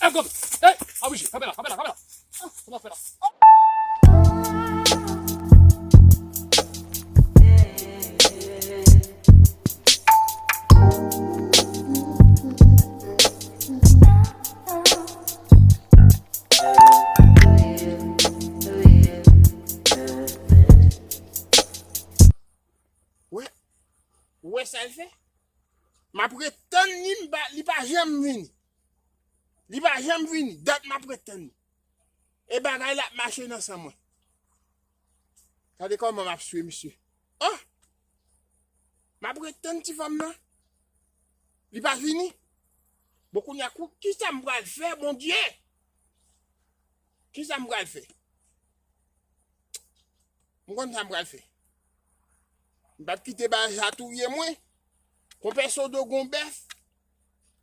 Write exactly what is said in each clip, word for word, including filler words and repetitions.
Ey, pa bouje, kanpe la, kanpe la, kanpe la. Ah, sa m ap fè la? Wè, ou wè sa l fè? M ap ret tann li, m pa, li pa janm vini. Li pa janm vini. Dat m ap ret tann li. E bagay la ap mache nan san mwen. Gade kòman m ap swe misye. Oh! M ap ret tann ti fanm nan. Li pa vini. Bon, kounye a, kou-, kisa m pral fè, Bondye? Kisa m pral fè? M konn sa m pral fè. M p ap kite bagay sa touye mwen. Konpè Sodo gon bèf.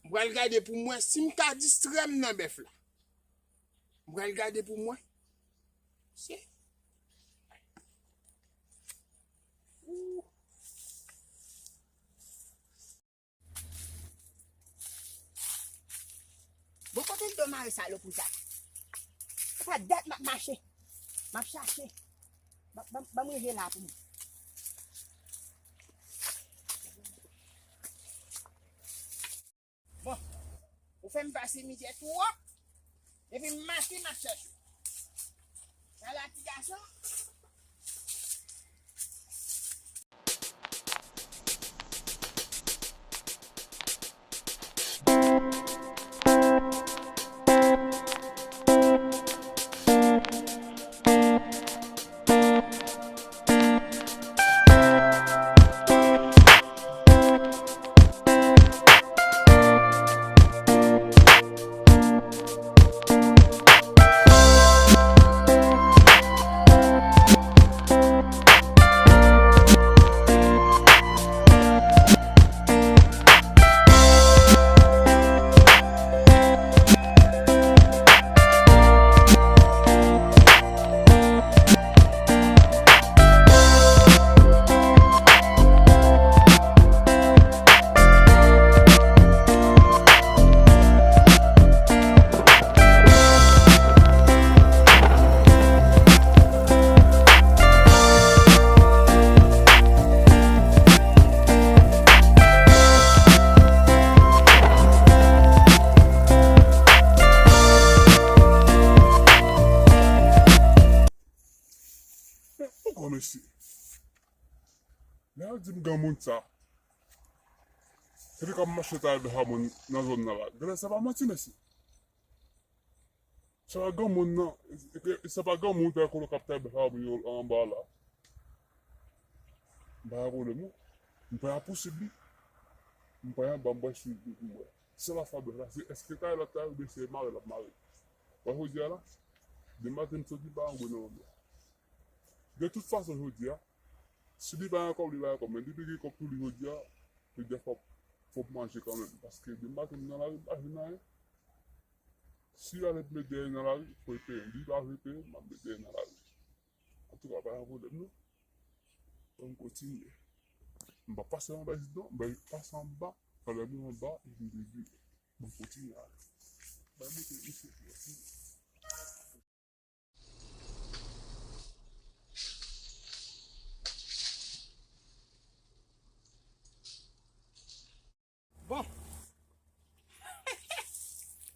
M pral gade pou m wè si m ka distrè m nan bèf la. M pral gade pou m wè. Se. Ou. Bon, kote m te mare salopri sa? Sa dat m ap mache. M ap chache. Ban, ban, ban m rive la pou mwen. Bon, ou fè m pase mizè twòp. Epi m mache, m ap chèche w. Sa la, ti gason. Ankò mesye. Lè yo di m granmoun sa, se li k ap mache travay bèf a moun nan zòn nan la. Genlè sa pa manti, mesye. Sa pa granmoun nan, e, e, sa pa granmoun travay kolo k ap travay bèf a moun yo anba la. M pa gen pwoblèm, non. M pa pousib li. M pa anba, m pa sou, m wè. Se la fè bèf la, se èske travay l ap travay oubyen se mare l ap mare. Wè jodi a la, demen maten m soti pa antre nan lòt la. De tout fason, jodi a, si li pa gen kòb, li pa gen kòb, men depi gen kòb pou li jodi a, jodi a fòk, fòk manje kanmenm. Paske demen maten m nan lari, m pa jwenn anyen. Si l ale met dèyè nan lari, fò l peye. Li pa vle peye, m ap met dèyè nan lari. Antouka, pa gen pwoblèm, non. Bon, m kontinye. M pa pase anba isit, non. M pase anba, fè lè m anba, epi m vire. Bon, m kontinye ale. Bay moute misye pi. Bon.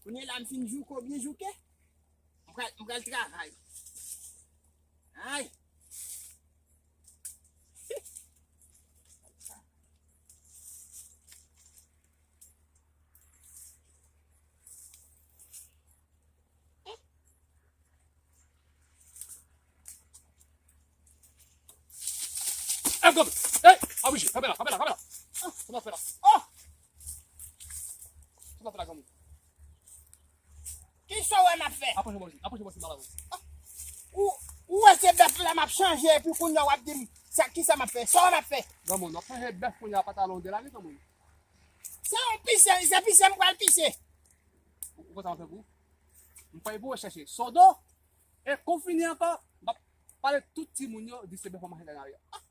Kounye la m fin jouke w byen jouke. M pral, m pral travay. Ay. Ey, kanpe! Ey, pa bouje! Kanpe la, kanpe la, kanpe la! Ah, sa m ap fè la? Oh! Sa m ap fè la, granmoun? Kisa w wè m ap fè? Apwoche bò isit, apwoche bò isit, m pale avè w. Ah! Ou, ou wè se bèf la m ap chanje, epi kounye a w ap di m sa, kisa m ap fè? Sa w wè m ap fè? Granmoun, w ap chanje bèf kounye a, pantalon w delage, granmoun. Se yon pise, se pise m pral pise. Ou, ou konn sa m ap fè pou ou? M pral pou ou chèche Sodo. E kou fini ankò, m ap pale tout timoun yo, di se bèf an mache nan lari a. Ah!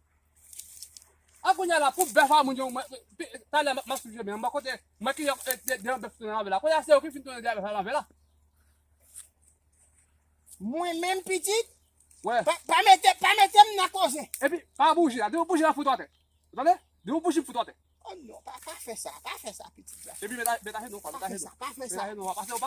A kounye a la, pou bèf a moun yo, mwen, mwen, talè m ap, m ap swiv yo, men m pa kote, mwen ki, e, de, de yon bèf tounen anlè la. Kounye a, se yo ki fin tounen dèyè bèf la anlè la. Mwen menm pitit, Wè. Pa, pa mete, pa mete m nan koze. Epi, pa bouje la. Depi w bouje la, fout w atè. Ou tande? Depi w bouje, fout w atè. Oh non, pa, pa fè sa, pa fè sa, pitit la. Epi, mete, mete ajenou, Pa mete fè ajenou. sa, pa fè Mete sa. Ajenou, pase, ou pa